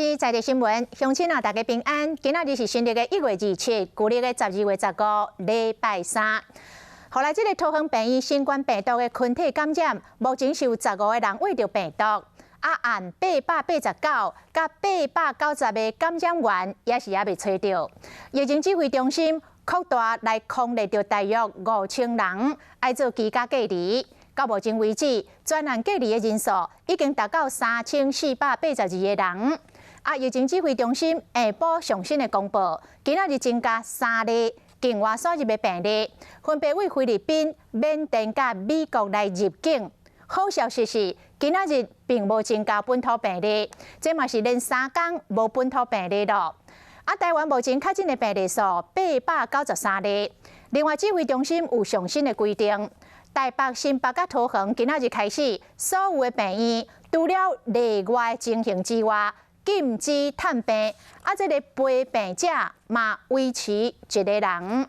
視在地新聞，鄉親啊，大家平安。今仔日是新曆的1月27，舊曆的12月15，禮拜三。予來這个桃園病院新冠病毒的群體感染，目前是有十五个人穢著病毒，啊，按889佮890个感染源也是猶未揣著。疫情指揮中心擴大來匡列著大約5000人，愛做居家隔離。到目前為止，全案隔離的人數已經達到3482個人。啊，疫情指揮中心下晡上新的公報，今仔日增加三例境外輸入的病例，分別為菲律賓、緬甸佮美國來入境。好消息是，今仔日並無增加本土病例，這嘛是連3工無本土病例囉。啊，台灣目前確診的病例數893例。另外，指揮中心有上新的規定，台北、新北佮桃園今仔日開始，所有的病院除了例外情形之外，禁止探病。啊，這个陪病者嘛維持一個人。